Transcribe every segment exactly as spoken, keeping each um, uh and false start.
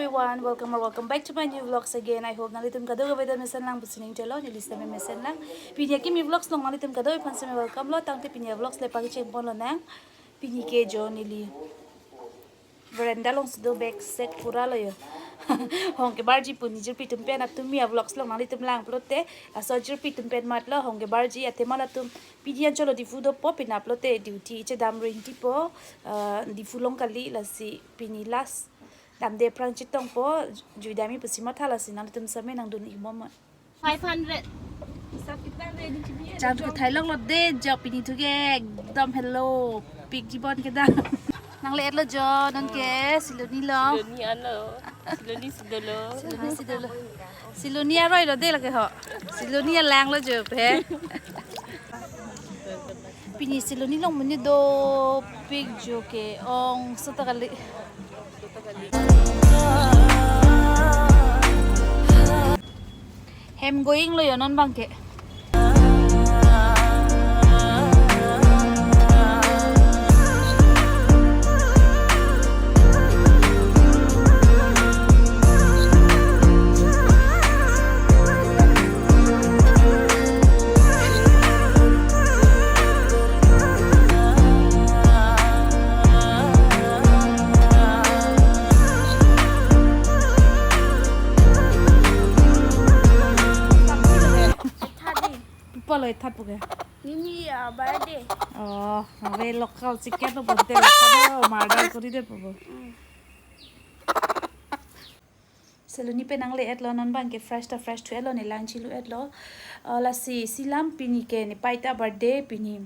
Everyone, welcome or welcome back to my new vlogs again. I hope nanglitum kadokave ta mesen lang pusi ning chelo, neli sitame mesen lang. Pini akimi vlogs along nanglitum kadokave aphan sitame welcome lo, tangte pini vlogs le pangcheng ponlo nang. Pini ke jo neli veranda along si do back side pura lo jo. Hong kebarji pu ne jirpi atum pen, atumi vlogs along nanglitum lang pulote, laso jirpi atum pen mat lo hong kebarji, athema latum pini anchot lo Diphu dopo, penap lote duty chedam ring tipo, ah, Diphu along kali, lasi pini last damde aphrang chetongpo, jui damji pusi matha, lasi nanglitum sitame nangdun-ik bom. Five hundred. Cham ke thailok lo de, jo pini thu ke ekdom hello pikji bon kedam. Nangle-et lo jo, non ke Siloni lo. Siloni alo. Siloni si dolo. Siloni si dolo. Siloni aroi lo de lake ho. Siloni alang lo jo pe. Pini Siloni along monit dopik jo ke-ong seta kali. Hem going lo jo non abang ke. Pupalo ethat puke. Nini, ah, birthday. Oh, ave local chicken lo bonte, local lo murder kori de pupo. Mm. Siloni pen nangle-et lo, non abang ke fresh ta fresh thu-et lo, ne lang chilu-et lo. Ah, lasi isi alam, pini ke nepei ta birthday, pini,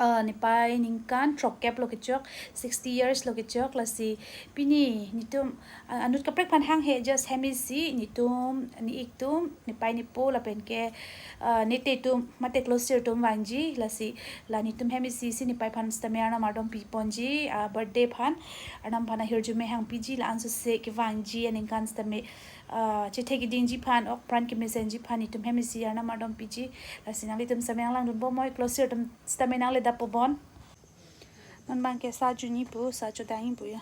ah, nepei ningkan throkkep lo kechok, sixty years lo kechok, lasi pini netum, ah, anut kaprek aphan hanghe, just hem isi netum, ne-ik atum, nepei nepo lapen ke, ah, nete atum mate klosir atum vangji, lasi la netum hem isi si nepei aphan sitame arnam ardom pi ponji, ah, birthday aphan, arnam aphan ahirjume hangpiji, la-an sose kevangji aningkan sitame, ah, chethek kedingji aphan, ok pran kemesenji aphan netum hem isi arnam ardom piji, lasi nanglitum sitame nanglangdun bom, moi klosir atum sitame nangle dap po bon. Non abang ke sa junji pu, sa chodangji pu jo.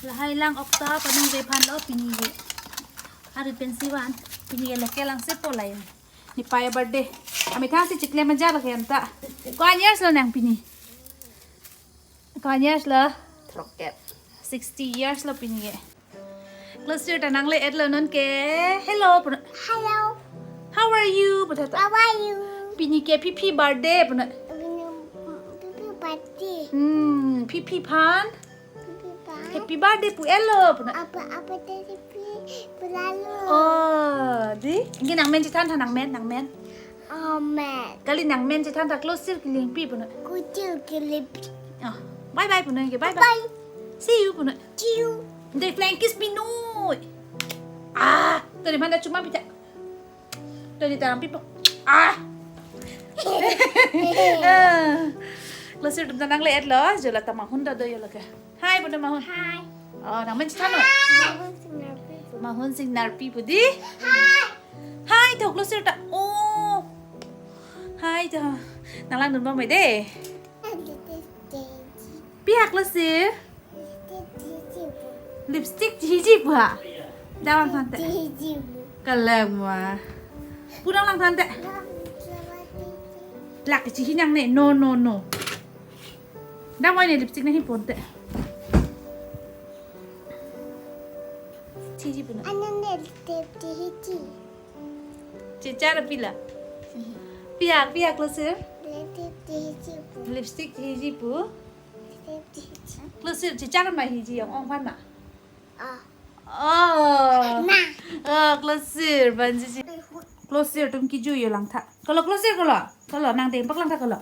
Lahai lang okta panung ve aphan lo pini ke. Ari pensi van. Pini ke local lang sepo lai. Nepei birthday. Amethang si chiklem aja lake anta. Ko-an years lo nang pini? Ko-an years lo? Throkkep. Sixty years lo pini ke. Klosir ta nangle-et lo non ke. Hello, puno. Hello. How are you? Puno ta. How are you? Pini ke Phiphli birthday, puno. Pini, Phiphli birthday. Hmm, Phiphli aphan. Happy birthday pu-et lo, puno. Apa, apa tadi pi pulalo? Oh, di? Nangke nangmen chethan tha, nangmen, nangmen. Amen. Kali nangmen chethan tha, klosir kelingpi, puno. Klosir kelingpi. Oh, bye bye, puno, nangke bye bye. Bye. See you, puno. See you. Dei flying kiss pi noi. Ah, tadi mana cuma bicara. Tadi tarang pipo. Ah. Klosir atum ta nangle-et lo, jo la ta Mahun ta do jo lake. Hi, puno Mahun. Hi. Oh, nangmen chethan noi. Mahun Singnarpi pu. Mahun Singnarpi pu di. Hi. Hi, to klosir ta. Oh. Hi, to. Nanglangdun bom de. Pi ha klosir? Lipstick chihiji pu ha. Dawang than te. Kalem wa. Pudang lang than te. Lak chihi nangne. No, no, no. Dam oi ne lipstick nanghi pon te. Chihiji pu na. Anan ne lipstick chihiji. Chechar pila. Pi ha, pi ha klosir? Lipstick chihiji pu. Lipstick chihiji pu. Klosir chechar ma hiji, ong-ong aphan ma? Ah. Oh. Na. Oh, klosir, banji si. Klosir atum kejui jo lang tha. Kolo klosir kolo. Kolo nang dengpak lang tha kolo.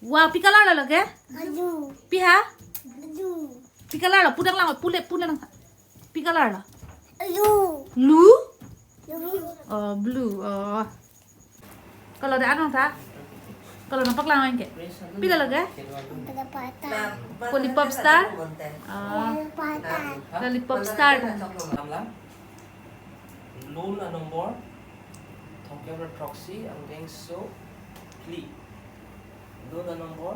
Wow, pi color lo lake? Blue. Pi ha? Blue. Pi color lo, pudang lang, pule, pule lang tha. Pi color lo? Blue. Blue? Blue. Oh, blue. Oh. Kolo da anong tha? Kalau nampak lang ke? Pila lage? Pada patah. Lollipop star? Ah, Pada patah. Lollipop star. Lam lam. Loan a number thomkep ra throksi angbengso phli. Loan a number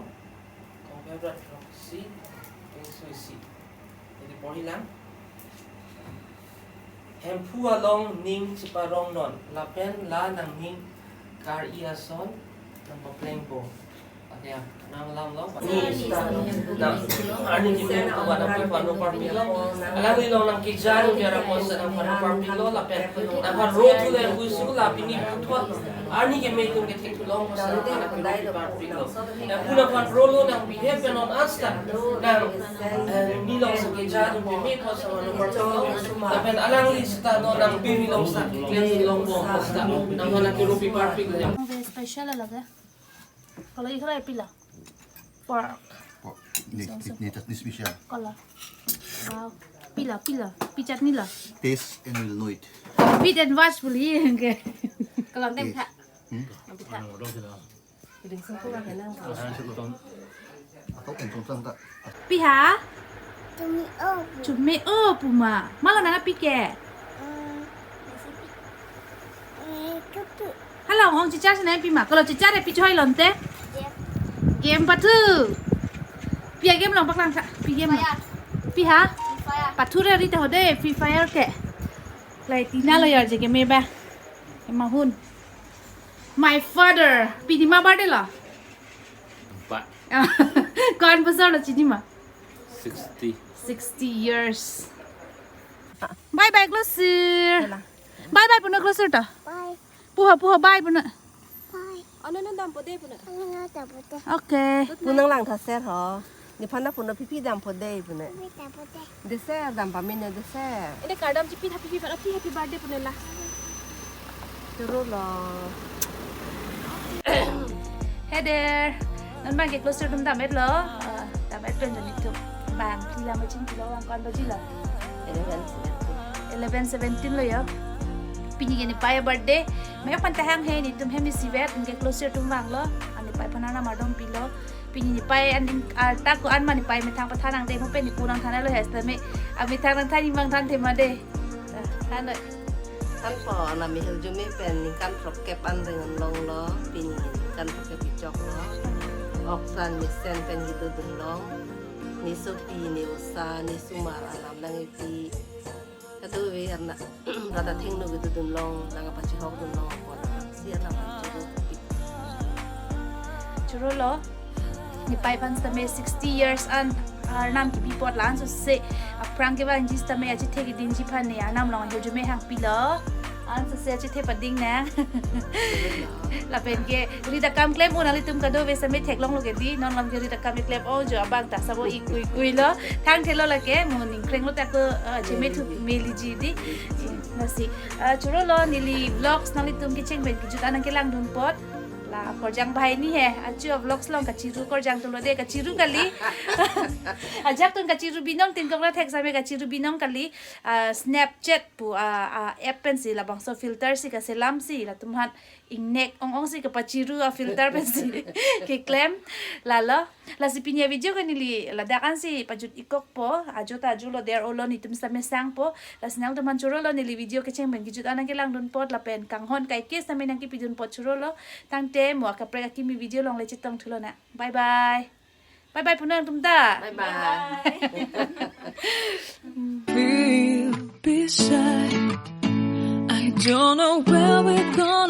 thomkep ra throksi angbengso isi. Jadi porhi lang. Hemphu along ning chiparong non, lapen la nangning kar-i ason nangpaplengpo. Atia, nang lam lo. Ni sta, nang arni keme atum aphan nangpano parpiklo. Alangli along nangkeja atum aphan nangpano parpiklo, lapen nangphan ro thu le pusu la pini puthot arni keme atum kethek thulong aphan nangpano parpiklo. Nang puna aphan rolo nang behave pen non asta. Nang, eh, ni along sa keja atum peme aphan sa nangpano parpiklo. Lapen alangli seta non nang biri along sa, keklem along bom asta. Nangphan nangkeropi parpiklo. Very special lage. Kalau ikhla pila? Pork. Pork. Ni, ni, ni, ni special. Kalau. Wow. Pila, pila. Pichat nila. Taste and you'll know it. Wait and watch buli. Okay. Kalau tem Taste. Tha. Hmm? Tem tha. Atau kan tong tang tak. Pi ha? Chumi o. Chumi o puma. Mala nangpi ke? Eh, eh, kupu. Hala ong chichar sene pima. Kalau chichar e pi choi lonte? Game. Game pathu. Pi a-game long paklang tha. Pi game. Fire. Pi ha? Free Fire. Pathu re rita hode Free Fire ke. Lai tina lo yar je game ba. Emahun. My father. Pini ma birthday lo? Ba. Ko-an bosor lo chini ma? Sixty. Sixty years. Bye bye, closer. Bye bye, puno closer to. Bye. Puho, puho, bye, puno. Bye. Ano na dampo de, puno. Ano na dampo de. Okay. Punang lang tha ser ho. Nephan na puno pipi dampo de, puno. Pipi dampo de. Dessert dam pamina dessert. Ini kardam chipi happy, happy, happy birthday puno la. Choro lo. Hey there. Non bang ke closer atum dam-et lo. Ah, dam-et pen jani tu. Bang, pila machin kilo bang ko-an baji lo? Eleven seventeen. Eleven seventeen lo ya. Pini ke nepei birthday. Mek pantahang he netum hem isivet, ke closer atum vanglo. Ani pei aphan arnam ardom pilo. Pini nepei aning arta ko-an ma nepei methang pathan nangde, mo pen nepu nangthan lo he sitame. Amethang nangthan, imang than thema de. Ah, than noi. Thanpo, nami hirjume pen ningkan throkkep an ring an longlo, pini ningkan throkkep kechoklo. Oksan mesen pen kedodun long. Ne sopi, ne osa, ne osomar alam nangkepi. Kadokave arnam, rada thengno kedodun long, nangkapachihok dun long, apot si arnam an choro pi. Choro lo, nepei aphan sitame sixty years an arnam kepi apot la-an sose aphrang kevangji sitame achethe kedingji aphan ne arnam along ahirjume hangpilo. An sose achethe pading nang. Lapen ke rit akam klem-o nanglitum kadokave sitame theklonglo ke di, non lam ke rit akam keklem-o jo abang ta sabo ingkui kui lo. Thangthelo lake mo ningkreng lo ta ko, eh, cheme thu meliji di. Lasi, eh, choro lo neli vlogs nanglitum kecheng pen kejut an nangkelangdun apot. La korjang banghini he, achu vlogs along kachiru korjang tulo de, kachiru kali. Ajak tun kachiru binong, tin kong ra thek sitame kachiru binong kali. Ah, Snapchat pu, ah, ah, app pensi labangso filter si kaselam si latum aphan ingnek ong-ong si kapachiru a-filter pensi keklem. Lalo, lasi pini a-video ke neli ladak ansi pajut ikokpo, ajo ta ajo lo der olo netum sitame sangpo, lasi nangtum aphan choro lo neli video kecheng pen kejut an nangkelangdun apot lapen kanghon kaike sitame nangkepidun apot choro lo, tangte mo akaprek akimi video along le chetong thulo nang. Bye bye. Bye bye pu nangtum ta. Bye bye. Feel beside. I don't know where we're going.